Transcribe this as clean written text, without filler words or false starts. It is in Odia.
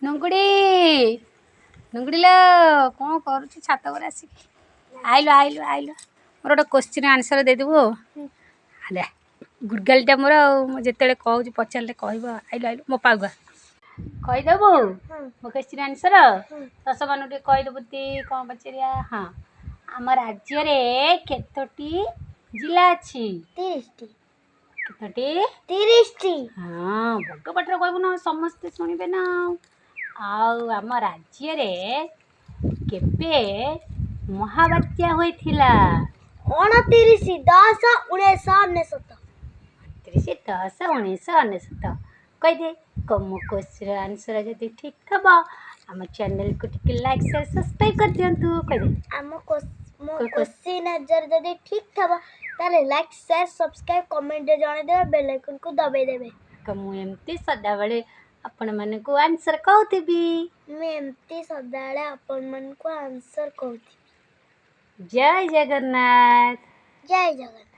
ନୁଙ୍ଗୁଡ଼ି, ନୁଙ୍ଗୁଡ଼ି ଲୋ, କ'ଣ କରୁଛୁ ଛାତ ଉପରେ ଆସିକି? ଆଇଲୁ ଆଇଲୁ ଆଇଲୁ, ମୋର ଗୋଟେ କୋଶ୍ଚିନ୍ ଆନ୍ସର୍ ଦେଇଦେବୁ। ଆଉ ଆଲେ ଗୁଡଗାଲିଟା ମୋର, ଆଉ ମୁଁ ଯେତେବେଳେ କହୁଛି ପଚାରିଲେ କହିବ। ଆଇଲୁ ଆଇଲୁ, ମୋ ପାଗୁଆ କହିଦେବୁ ମୋ କୋଶ୍ଚିନ୍ ଆନ୍ସର୍। ଦର୍ଶକମାନଙ୍କୁ ଟିକେ କହିଦେବୁ ତି କ'ଣ ପଚାରିବା? ହଁ, ଆମ ରାଜ୍ୟରେ କେତୋଟି ଜିଲ୍ଲା ଅଛି? 30ଟି। କେତୋଟି? 30ଟି। ହଁ, ବଡ଼ ପାଟିରେ କହିବୁ ନା, ସମସ୍ତେ ଶୁଣିବେ ନା। ଆଉ ଆମ ରାଜ୍ୟରେ କେବେ ମହାବାତ୍ୟା ହୋଇଥିଲା? 29/10/1999। 29/10/1999। କହିଦେ ମୋ କୋଶ୍ଚିନ୍ର ଆନ୍ସର୍ ଯଦି ଠିକ୍ ଥବ, ଆମ ଚ୍ୟାନେଲକୁ ଟିକେ ଲାଇକ୍, ସେୟାର, ସବସ୍କ୍ରାଇବ୍ କରିଦିଅନ୍ତୁ। କହିଦେ। ଆମ ମୋ କୋଶ୍ଚିନ୍ ଆନ୍ସର୍ ଯଦି ଠିକ୍ ଥବ, ତାହେଲେ ଲାଇକ୍, ସେୟାର, ସବସ୍କ୍ରାଇବ୍, କମେଣ୍ଟରେ ଜଣାଇଦେବେ, ବେଲ୍ ଆଇକନ୍କୁ ଦବାଇ ଦେବେ। ମୁଁ ଏମିତି ସଦାବେଳେ ଆପଣମାନଙ୍କୁ ଆନ୍ସର୍ କହୁଥିବି। ମୁଁ ଏମିତି ସଦାବେଳେ ଆପଣମାନଙ୍କୁ ଆନ୍ସର୍ କହୁଥିବି। ଜୟ ଜଗନ୍ନାଥ। ଜୟ ଜଗନ୍ନାଥ।